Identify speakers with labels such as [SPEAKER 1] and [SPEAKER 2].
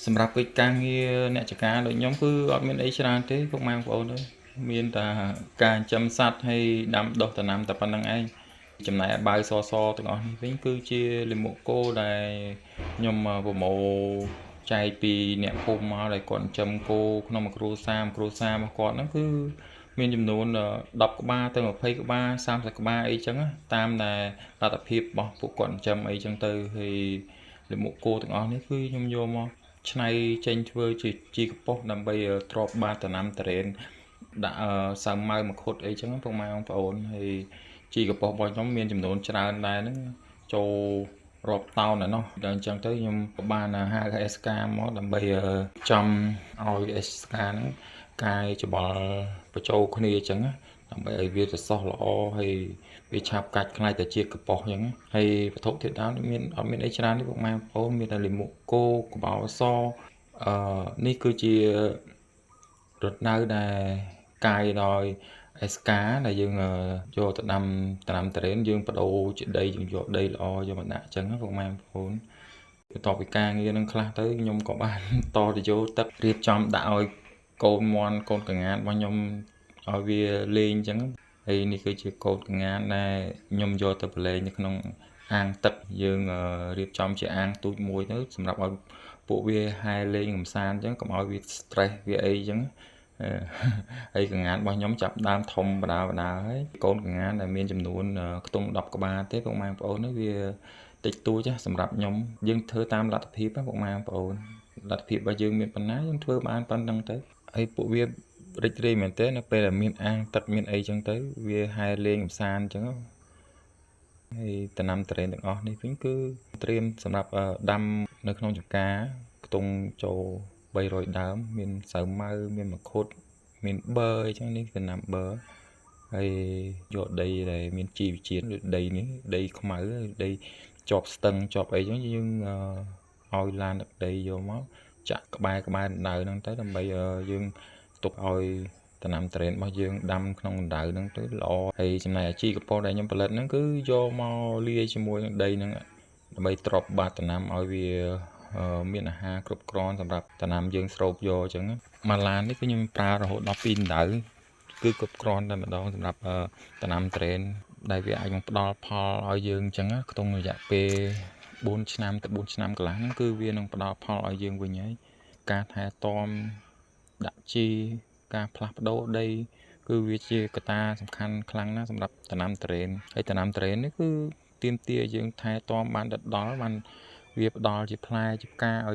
[SPEAKER 1] សម្រាប់កិច្ចការងារអ្នកចការដូចខ្ញុំគឺអត់មានអីច្រើនទេពុកម៉ែបងប្អូនអើយមានតែការចិញ្ចឹមសត្វហើយដាំដុះដំណាំតែប៉ុណ្្នឹងឯងចំណែកបាវសសទាំងអស់នេះវិញគឺជាលាមកគោដែលខ្ញុំប្រមូលចែកពីអ្នកភូមិមកដែលគាត់ចិញ្ចឹមគោក្នុងមួយគ្រួសារមួយគ្រួសាររបស់គាត់ហ្នឹងគឺមានចំនួន10ក្បាលទៅ20ក្បាល30ក្បាលអីចឹងតាមដែលលទ្ធភាពរបស់ពួកគាត់ចិញ្ចឹមអីចឹងទៅហើយលាមកគោទាំងអស់នេះគឺខ្ញុំយកមកឆ្នៃចេញធ្វើជាជីកប៉ុសដើម្បីទ្របបាតដំណាំតរ៉េនដាក់សើមម៉ៅមឃុតអីចឹងពុកម៉ែបងប្អូនហើយជីកប៉ុសរបស់ខ្ញុំមានចំនួនច្រើនដែរហ្នឹងចូលរាប់តោនឯណោះដល់អញ្ចឹងទៅខ្ញុំបានហៅអេសកាមកដើម្បីចំឲ្យអេសកាហ្នឹងកាយច្បល់បញ្ចូលគ្នាអញ្ចឹងដើម្បីឲ្យវាសសោះល្អហើយវាឆាប់កាច់ខ្លាយទៅជាកប៉ុសអញ្ចឹងហើយវត្ថុធាតុដើមមានអត់មានអីច្រើនទេពុកម៉ែបងប្អូនមានតែលាមកគោកបោសនេះគឺជារថដៅដែលកាយដោយអេសកាដែលយើងយកទៅដាំដំណាំតរ៉េនយើងបដូរជាដីយើងយកដីល្អយកមកដាក់អញ្ចឹងពុកម៉ែបងប្អូនបន្ទាប់ពីការងារនឹងខ្លះទៅខ្ញុំក៏បានតទៅយកទឹករៀបចំដាក់ឲ្យកូនមាន់កូនកងានរបស់ខ្ញុំឲ្យវាលេងអញ្ចឹងហើយនេះគឺជាកូនកងានដែលខ្ញុំយកទៅប្រឡែងនៅក្នុងអាងទឹកយើងរៀបចំជាអាងទូចមួយទៅសម្រាប់ឲ្យពួកវាហែលេងកម្សាន្តអញ្ចឹងកុំឲ្យវា stress វាអីអញ្ចឹងហើយកងានរបស់ខ្ញុំចាប់ដើមធំបដាបដាហើយកូនកងានដែលមានចំនួនខ្ទង់10ក្បាលទេពុកម៉ែបងប្អូននេះវាតិចតួចសម្រាប់ខ្ញុំយើងធ្វើតាមលទ្ធភាពពុកម៉ែបងប្អូនលទ្ធភាពរបស់យើងមានប៉ុណ្ណាយើងធ្វើបានប៉ុណ្្នឹងទៅហើយពួកវារីករាយមែនទែននៅពេលដែលមានអាងទឹកមានអីចឹងទៅវាហែលេងកម្សាន្តអញ្ចឹងហើយដំណាំតរ៉េនទាំងអស់នេះវិញគឺត្រៀមសម្រាប់ដាំនៅក្នុងចំការខ្ទង់ចូល300ដើមមានសៅម៉ៅមានមង្ឃុតមានប័រអញ្ចឹងនេះដំណាំប័រហើយយកដីដែលមានជីវជាតិឬដីនេះដីខ្មៅដីជាប់ស្ទឹងជាប់អីចឹងយើងឲ្យឡានដឹកដីយកមកចាក់ក្បែរក្បែរដៅហ្នឹងទៅដើម្បីយើងទុកឲ្យដំណាំតរ៉េនរបស់យើងដាំក្នុងដៅហ្នឹងទៅល្អហើយចំណែកអាជីកប៉ុសដែលខ្ញុំផលិតហ្នឹងគឺយកមកលាយជាមួយនឹងដីហ្នឹងដើម្បីទ្របបាតដំណាំឲ្យវាមានអាហារគ្រប់គ្រាន់សម្រាប់ដំណាំយើងស្រូបយកអញ្ចឹងមួយឡាននេះគឺខ្ញុំប្រើរហូតដល់2ដៅគឺគ្រប់គ្រាន់តែម្ដងសម្រាប់ដំណាំតរ៉េនដែលវាអាចនឹងផ្ដល់ផលឲ្យយើងអញ្ចឹងក្នុងរយៈពេល4ឆ្នាំទៅ4ឆ្នាំកន្លះហ្នឹងគឺវានឹងផ្ដល់ផលឲ្យយើងវិញហើយការថែទាំដាក់ជីការផ្លាស់ប្ដូរដីគឺវាជាកត្តាសំខាន់ខ្លាំងណាស់សម្រាប់ដំណាំតរ៉េនហើយដំណាំតរ៉េននេះគឺទាមទារយើងថែទាំបានដិតដល់បានវាផ្ដល់ជាផ្លែជាផ្កាឲ្យ